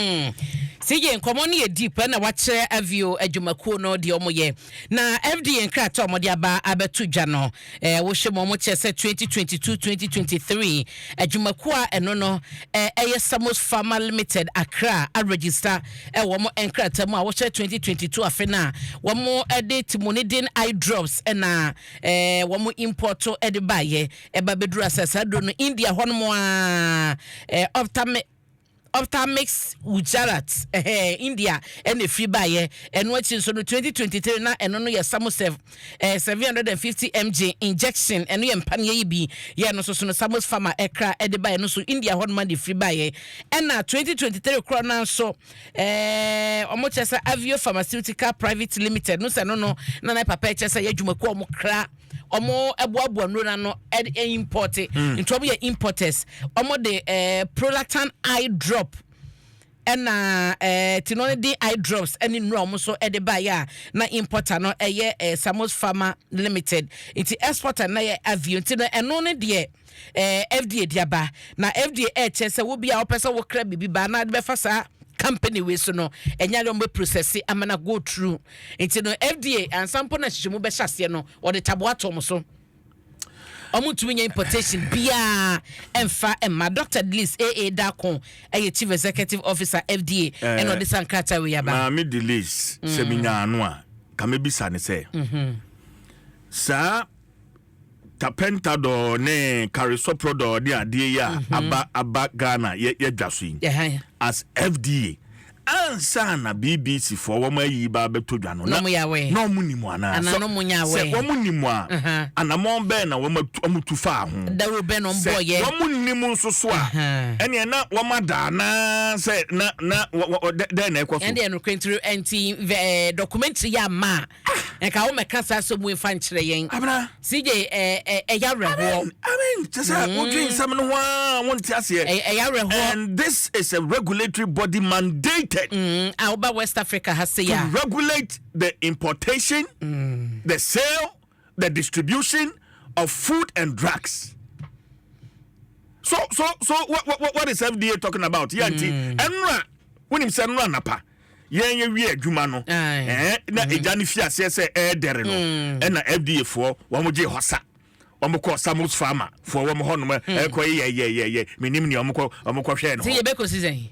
CJ, nkɔmmɔ no yɛ deep, ɛna wakyerɛ Avio adwumakuo no deɛ ɔmo yɛ na FDA nkrataa a ɔmode aba abɛto dwa no. Wohyɛ mu, ɔmo kyerɛ sɛ 2022 2023 adwumakuo a ɛno no ɛyɛ Samos Pharma Limited, Accra, aregister ɛwɔ ɔmo nkrataa mu a wɔhyɛ 2022 afe no a wɔn ɛde timonidine eye drops ɛna wɔn import ɛde baayɛ ɛba bɛduru asɛ saa duro no India hɔnom a Ophthalmics Gujarat, India ɛna efiri baayɛ. Ɛno akyi nso no, 2023 na ɛno no yɛ Samosef 750 mg injection. Ɛno yɛ mpaneɛ yi bi yɛ no nso so no, Samos Pharma ɛkra ɛde baayɛ no so India hɔ nom de firi baayɛ. Ɛna 2023 korɔ no nso ɔmo kyerɛ sɛ Avio Pharmaceutical Private Limited no sɛ no na papa ɛkyerɛ sɛ yɛ adwumakuo a ɔmo kra, ɔmo ɛboaboa nnuro n'ano ɛde import, nti ɔmo yɛ importers. Ɔmo de Prolatan eye drop ɛna tinonidine eye drops ɛne nnuro a ɔmo nso ɛde baeɛ a na importer no ɛyɛ Samos Pharma Limited, nti exporter no yɛ Avio. Nti no ɛno no deɛ FDA de aba na FDA ɛɛkyɛ sɛ wo bi a wopɛ sɛ wokra biribi ba na ade bɛfa saa company wei so no, ɛnyɛ de ɔmo bɛ process ama na go through. Nti no FDA ansa mpo na hyehyɛ mu bɛhyɛ aseɛ no, wɔde taboa to ɔmo so, ɔmo ntumi nyɛ importation biaa ɛmfa ɛma. Dr Delis AA Dako ɛyɛ Chief Executive Officer, FDA, ɛna ɔde sa nkrataa wei aba. Maame Delis, sɛ menya ano a ka mebisa ne sɛ saa tapentadol ne carisoprodol ne adeɛ yi a aba Ghana yɛdwa so yi, as FDA, ansa na BBC foɔ wɔn ayi ba abɛtɔ dwa no, Na ɔmo yɛ aware. Na ɔmo nim anaa? Anaa na ɔmo nyɛ aware. Sɛ wɔn nim a, anammɔn bɛn na wɔn atu faa ho? Dawuro bɛn na ɔmo Sɛ bɔɔyɛ? wɔn nim nso so a, ɛneɛ na wɔn ada anaa sɛ na dɛn na ɛkɔ so? Ɛnde ɛno ntiri nti documentary yɛ ama a nka wo mɛka saa asɛm mu mfa nkyerɛ yɛn. Abena. CJ, ɛ ɛ ɛyɛ awerɛhoɔ. I mean, kyɛ sɛ wodwe nsɛm no ho a, wonte aseɛ. Ɛyɛ awerɛhoɔ. And this is a regulatory body mandated A woba West Africa ha se to a regulate the importation, the sale, the distribution of food and drugs. So what is FDA talking about? Yeah, nti ɛnura wonim sɛ ɛnura napa yɛn yɛ wie adwuma no, na egya no fi aseɛ sɛ ɛɛdɛre no, ɛna FDA foɔ wɔn gye hɔ sa wɔn kɔ Samos Pharma foɔ wɔn hɔ nom ɛkɔ yɛ yɛ yɛ yɛ menim nea wɔn kɔ hwɛ no nti hɔ. Yɛbɛkɔsi sɛn?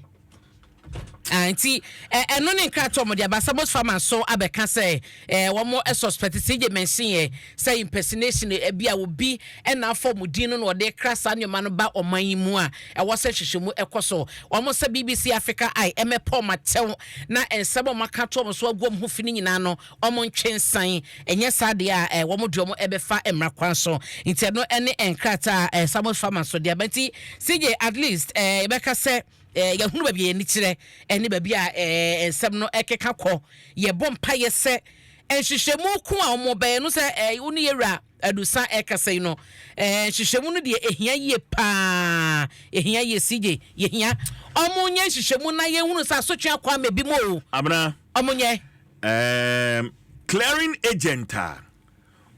Ah, nti ɛno ne nkrataa ɔmo de aba. Samos Pharma nso abɛka sɛ wɔn suspect, CJ mention yɛ sɛ impersonation ebi a obi ɛna afɔ ɔmo din no na ɔde kra saa nneɛma no ba ɔman yi mu a ɛwɔ sɛ hwehwɛ mu ɛkɔ so. Wɔn sɛ BBC Africa Eye ɛmɛpɔ ɔmo akyɛw na nsɛm a ɔmo aka to ɔmo so agu ɔmo ho fi ne nyinaa no, ɔmo ntwe nsan. Ɛnyɛ saa deɛ a wɔn de ɔmo ɛbɛfa mmara kwan so. Nti ɛno ɛne nkrataa a Samos Pharma nso de aba. Nti CJ, at least yɛbɛka sɛ yɛhunu baabi a yɛni kyerɛ ɛne baabi a nsɛm no ɛkeka kɔ. Yɛbɔ mpayɛ sɛ nhwehwɛmu ko a wɔn bɛyɛ no sɛ wo ne yɛwura Adusa ɛkasa yi no, nhwehwɛmu no deɛ ehia yie paa, ehia yie. CJ, yɛhia ɔmo nyɛ nhwehwɛmu na yɛhunu sɛ asotwe akɔ ama bi mu o. Abena. Ɔmo nyɛ. Clearing agent a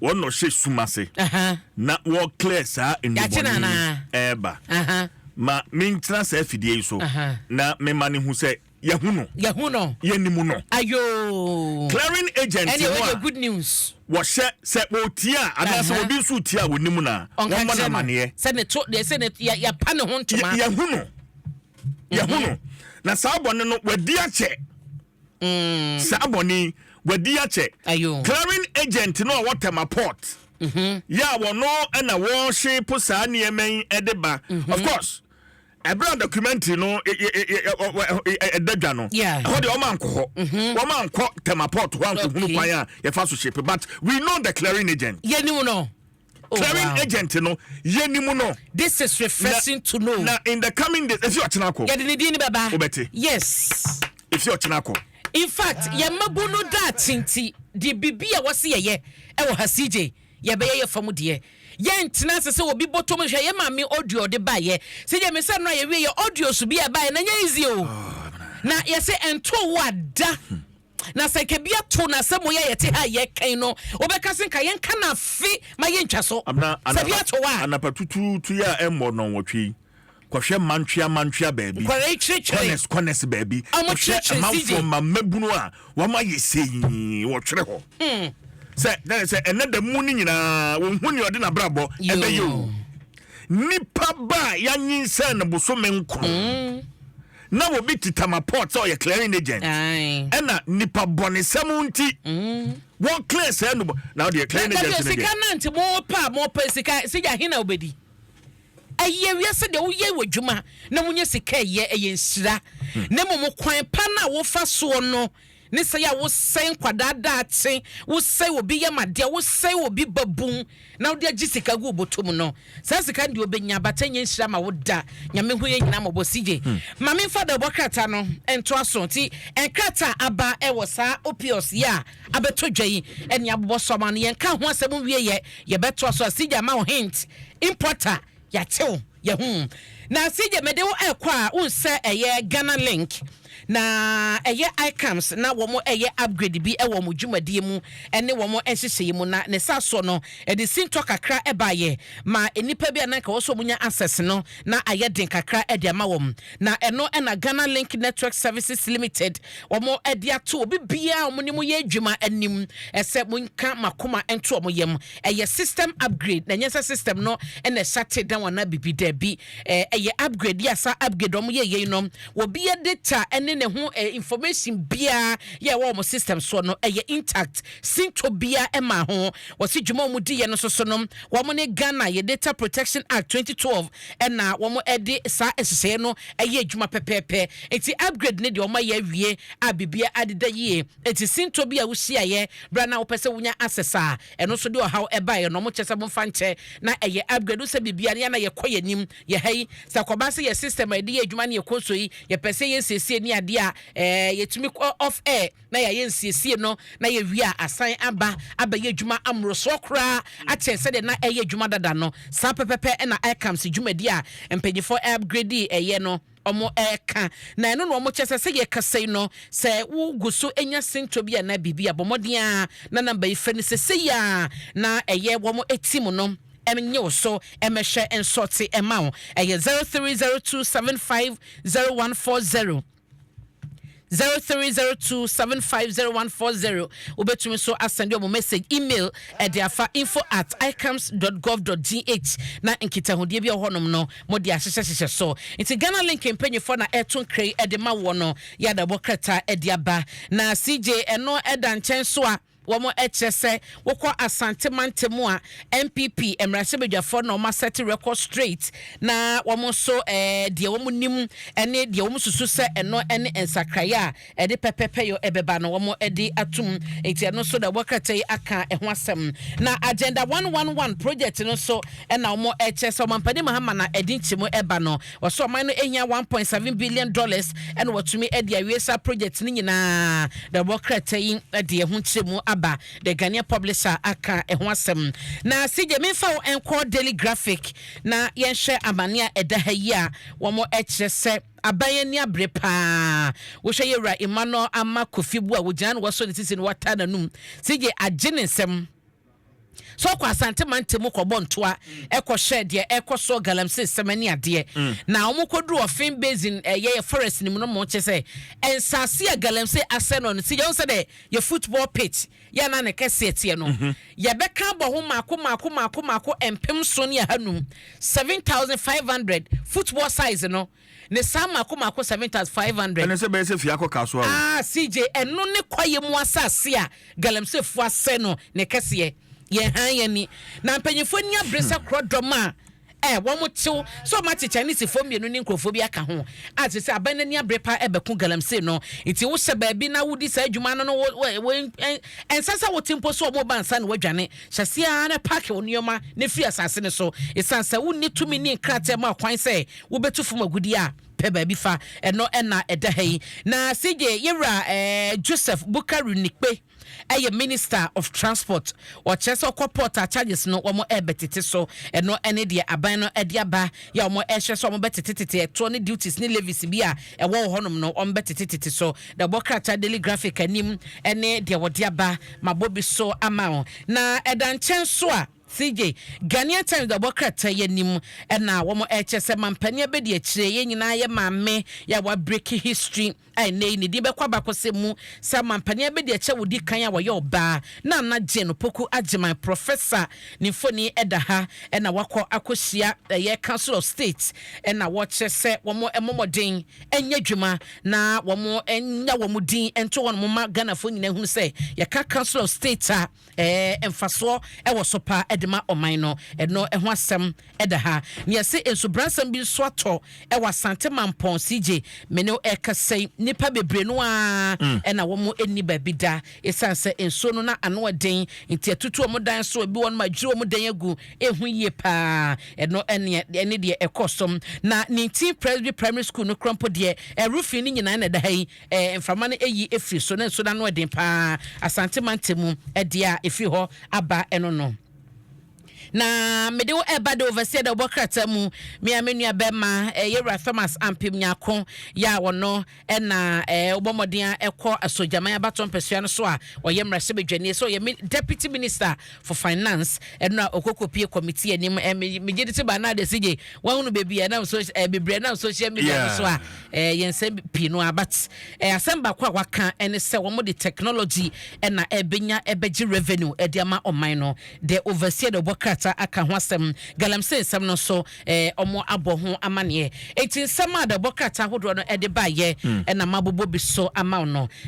wɔn na ɔhyɛ sum ase na wɔ clear saa Yɛakye no nnubɔne yi anaa? ɛɛba ma mentena saa afidie yi so na mema ne hu sɛ yɛhu no. Yɛhu no. Yɛnim no. Ayoo. Clearing agent ɛne no ɛwɔ a good news. Wɔhyɛ sɛ wɔtie a anaasɛ obi nso tie a wɔnim no a, ɔnka wɔmmɔ no kyerɛ no amanneɛ. Sɛ ne to deɛ sɛ ne yɛpa ne ho ntoma. Yɛhu no, yɛhu no na saa bɔne no wadi akyɛ. Saa bɔne yi wadi akyɛ. Ayo. Clearing agent no a wɔtɛma port yɛ a wɔno ɛna wɔhye po saa nneɛma yi ɛde ba. Of course, ɛberɛ a documentary no ɛda dwa no, ɛhɔ deɛ ɔma ankɔ hɔ, wɔma ankɔ Tema port hɔ ankɔhunu kwan a yɛfa so ship, but we know the clearing agent. Yɛnim no. Oh, clearing agent no, yɛnim no. This is refreshing to know. Na in the coming days, efi ɔkyena kɔ, yɛde ne din ne bɛba. Wobɛte. Yes. Efi ɔkyena kɔ. In fact, yɛmmabu no daakye nti de biribi a wɔse yɛyɛ ɛwɔ ha, CJ, yɛbɛyɛ yɛ fam deɛ. Yɛntena ase sɛ obi bɔtɔm. Hwɛ yɛ maame audio ɔde baayɛ sɛ gye me sɛ no a yɛwie yɛ audio so bi a baayɛ na nyɛ easy o. Na yɛsɛ ɛnto wo ada na sɛ nka bi ato na sɛ mo yɛ yɛte ha yɛkan no, wobɛka sɛ nka yɛnka no afe ma yɛntwa so Abena. Sɛ bi ato wo a Anapa tutuutu yi a ɛmmɔ nɔnwɔtwe yi, Kɔhwɛ mantwea mantwea baabi. Nkwadaa yi kyerɛkyerɛ. Corners corners baabi. Ɔmo Kɔhwɛ kyerɛkyerɛ amanfoɔ CJ. ma mmabunu a wɔn ayɛ sei wɔtwerɛ hɔ. Sɛ na sɛ ɛnɛ da mu no nyinaa wɔnhu nea ɔde n'abrabɔ ɛbɛyɛ o. Nipa ba a yɛanyinsɛn no bosome 9 na obi te Tema Port sɛ ɔyɛ clearing agent. Ɛna nipa bɔnesɛm nti wɔn clear sɛ no na ɔdeɛ clearing Dabi agent no sika deɛ. nante mo pa mo pa sika sika hin na obedi. Ɛyɛ wiase deɛ, woyɛ wɔ adwuma na wonyɛ sika, ɛyɛ nhyira, na mmom kwan pa no a wofa soɔ no ne sɛ yɛ a wosɛe nkwadaa daakye, wosɛe obi yamadeɛ, wosɛe obi babun na wode agye sika gu wo mu no, saa sika no deɛ wobɛnya abata nyɛ nhyira ma wo da. Nyame hu yɛ nyinaa mmɔbɔ. Sigye ma memfa da wobɔ krataa no ntoa so. Nti nkrataa aba ɛwɔ saa opioids yi a abɛtɔ dwa yi ɛne abobɔ so ama no, yɛnka ho asɛm wie yɛ, yɛbɛtoa so a. Sigye ama wo hint, importer yɛatew yɛho na sigye mede wo ɛkɔ a wonsɛ ɛyɛ Ghana Link na ɛyɛ ICAMS na wɔn ɛyɛ upgrade bi ɛwɔ wɔn dwumadie mu ɛne wɔn nhyehyɛeɛ mu, na ne sa soɔ no ɛde sintɔ kakra ɛbaayɛ ma nnipa bi a nanka wɔ so wɔn nya access no na ayɛ den kakra ɛde ama wɔn. Na ɛno ɛna Ghana Link Network Services Limited wɔn ɛde ato obi biara wɔn ne mo yɛ adwuma anim ɛsɛ mo nka makoma nto wɔn yam. Ɛyɛ system upgrade na ɛnyɛ sɛ system no ɛna ɛhyɛ dan wɔn na bibi dɛbi. Ɛyɛ upgrade yɛ asa upgrade wɔn yɛ yɛn no, obi yɛ data ɛne ne ho information biara yɛ ɛwɔ wɔn system soɔ no ɛyɛ intact, sinto biara ɛma ho. Wɔsi dwuma wɔn di yɛ no soso no, wɔn ne Ghana yɛ Data Protection Act 2012 ɛna wɔn ɛde saa nhyehyɛeɛ no ɛyɛ adwuma pɛpɛɛpɛ. Eti upgrade ne deɛ wɔn ayɛ awie a biribiara adeda yie. Eti sinto bi a wohyia yɛ bra na wɔpɛ sɛ wonya access a ɛno nso de ɔhaw ɛbaeɛ no, wɔn kyɛ sɛ wɔmfa nkyɛ na ɛyɛ upgrade sɛ biribiara ne yɛn na yɛkɔ yɛn anim. Yɛ ha yi sɛ akɔba sɛ yɛ system a yɛde yɛ adwuma ne yɛ kɔ so yi, yɛpɛ sɛ yɛ nsiesie ne adeɛ a yɛtumi kɔ off air na yɛayɛ nsiesie no na yɛwie a asan aba abɛyɛ adwuma amorosoɔ koraa akyɛn sɛdeɛ na ɛyɛ adwuma dada no. Saa pɛpɛpɛ ɛna ICAMS dwumadi a mpanyinfoɔ upgrade ɛyɛ no ɔmo ɛɛka na ɛno na ɔmo kyɛ sɛ yɛkasa yi no, sɛ wogu so anya sento bi anaa biribi a, bɔ mmɔden a na number yi fɛ no sɛsɛ yi a na ɛyɛ wɔn eti mu no ɛnye wo so ɛmɛhwɛ nsɔte ɛma wo. Ɛyɛ 0302750140, 0302750140. Wobɛtumi nso asend ɔmo message, email ɛde afa info@icams.gov.gh na nkitahodie bi a ɛwɔ hɔnom no mode ahyehyɛhyehyɛ so. Nti Ghana Link mpanyinfoɔ na ɛto nkra ɛde ma wɔ no, yɛadabɔ krataa ɛde aba. Na CJ ɛno ɛda nkyɛn so a wɔn kyerɛ sɛ wokɔ Asante mantam a, NPP mmarahyɛbadwafoɔ na wɔn aset record straight na wɔn nso deɛ wɔn nim ne deɛ wɔn susu sɛ ɛno ne nsakraeɛ a ɛde pɛpɛpɛ yɛ ɛbɛba no, wɔn de atum. Nti ɛno nso na ɛwɔ krataa yi aka ɛho asɛm. Na Agenda 111 project no nso ɛna wɔn kyerɛ sɛ Ɔmampanin Mahama na ɛde nkyɛmu ɛba no, wɔsɛ ɔman no ehia $1.7 billion ɛna wɔtumi ɛde awie saa project no nyinaa. Na ɛwɔ krataa yi ɛde ɛho nkyɛmu aba, The Ghanaian Publisher aka ɛho asɛm. Na sigye memfa wo nkɔ Daily Graphic na yɛnhwɛ amane a ɛda ha yi a wɔn kyerɛ sɛ aban ani abere paa. Wohwɛ yɛwura Emmanuel Ama Kofi Bu a wogyina no wɔsɔ ne sisi no wata n'anum, sigye agye ne nsɛm so ɔkɔ Asante mantam kɔbɔ ntoa ɛkɔhyɛ deɛ ɛkɔ so galamsey sɛm ne adeɛ. Na wɔn kɔduru Ɔfin Basin, ɛyɛ yɛ forest ne mu no, mo kyɛ sɛ nsaase a galamsey asɛ no si yɛn sɛ dɛ yɛ football pitch yɛ na ne kɛseɛ teɛ no, yɛbɛka bɔ ho maako maako maako maako 7500, 7500 football size no ne saa maako maako 7500. Ɛne sɛ bɛyɛ sɛ fie akɔ kaa so a. Ah, CJ, ɛno ne kwaeɛ mu asase a galamseyfoɔ asɛ no ne kɛseɛ. Yɛn han yɛn ni na mpanyinfoɔ ni abere sɛ korɔ dɔm a wɔn tew sɛ wɔn ate Chinese foɔ mmienu ne nkurɔfoɔ bi aka ho a te sɛ aban n'ani abere pa ɛbɛko galamsey no. Nti wohyɛ baabi na wodi saa adwuma no, wo wo ɛnsa sɛ wote mpo so wɔn ba nsa na wadwane hyɛseɛ na pack wɔn nneɛma na firi asase no so, esan sɛ wonni tumi ne nkrataa mu akwan sɛ wobɛtu fam agudie a pɛ baabi fa. Ɛno ɛna ɛda ha yi. Na CJ, yɛwura Joseph Bukari Nikpe ɛyɛ Minister of Transport, ɔkyerɛ sɛ ɔkɔ port a, charges no wɔn ɛbɛtete so. Ɛno ɛne deɛ aban no ɛde aba yɛ a wɔn ɛhwɛ sɛ wɔn bɛtetetete ɛtoɔ ne duties ne levies bi a ɛwɔ wɔ hɔnom no, wɔn bɛtetetete so. Na ɛbɔ krataa Daily Graphic anim ɛne deɛ wɔde aba ma bɔ bi so ama wɔn. Na ɛda nkyɛn so a CJ, Ghanaian Times dɛbɔ krataa yɛ anim ɛna wɔn ɛkyɛ sɛ mampanin abɛdi akyire, yɛn nyinaa yɛ maame yɛ a wabreak history a ɛnɛ yi ne din bɛkɔ abakɔsɛ mu sɛ mampanin abɛdi akyire a wɔdi kan a wɔyɛ ɔbaa, Naana Jane Opoku Agyeman, Professor, ne mfoni ɛda ha, ɛna wakɔ akɔhyia ɛyɛ Council of State, ɛna wɔkyerɛ sɛ wɔn mmɔmɔden ɛnyɛ adwuma na wɔn nya wɔn din nto wɔn ma Ghanafoɔ nyinaa hunu sɛ yɛka Council of State a, mfasoɔ ɛwɔ so paa ɛde ma ɔman no. Ɛno ɛho asɛm ɛda ha. Nea ɛsɛ nsubransɛm bi nso atɔ ɛwɔ Asante Mampɔn, CJ, mene ɛkasa yi, nipa bebree no a ɛna wɔn ani baabi da ɛsiane sɛ nsuo no na ano ɛden nti ɛtutu wɔn dan so, ebi wɔn ma dwiri wɔn dan agu. Ehu yie paa. Ɛno ɛne deɛ ɛkɔ so na ne ti Presby Primary School no kura mpo deɛ, ɛrufin no nyinaa na ɛda ha yi, mframa no ɛyi efiri so na nsuo no ano ɛden paa. Asante Mantam ɛdeɛ a efiri hɔ aba ɛno no na mede wo ɛba de Overseer dɛ wɔbɔ krataa mu. Mea me nua bɛma yɛwura Thomas Ampem Nyako yɛ a wɔno ɛna wobɔ mmɔden a ɛkɔ Asogyaman abatɔ mpɛsua no so a ɔyɛ mmarahyɛbadwani sɛ ɔyɛ Deputy Minister for Finance, ɛno a ɔkɔkɔpie committee anim. Megye de sɛ baa na ade sigye wahunu baabi a ɛnam so bebree ɛnam social media no so a yɛn nsɛm pii no a, but asɛm baako a waka ɛne sɛ wɔn de technology ɛna ɛbɛnya ɛbɛgye revenue ɛde ama ɔman no. The Overseer de ɔbɔ krataa aka ho asɛm. Galamsey nsɛm no nso ɔmo abɔ ho amanneɛ. Eti nsɛm a de ɔbɔ krataa ahodoɔ no ɛde baayɛ ɛna mabobɔ bi so ama wo no.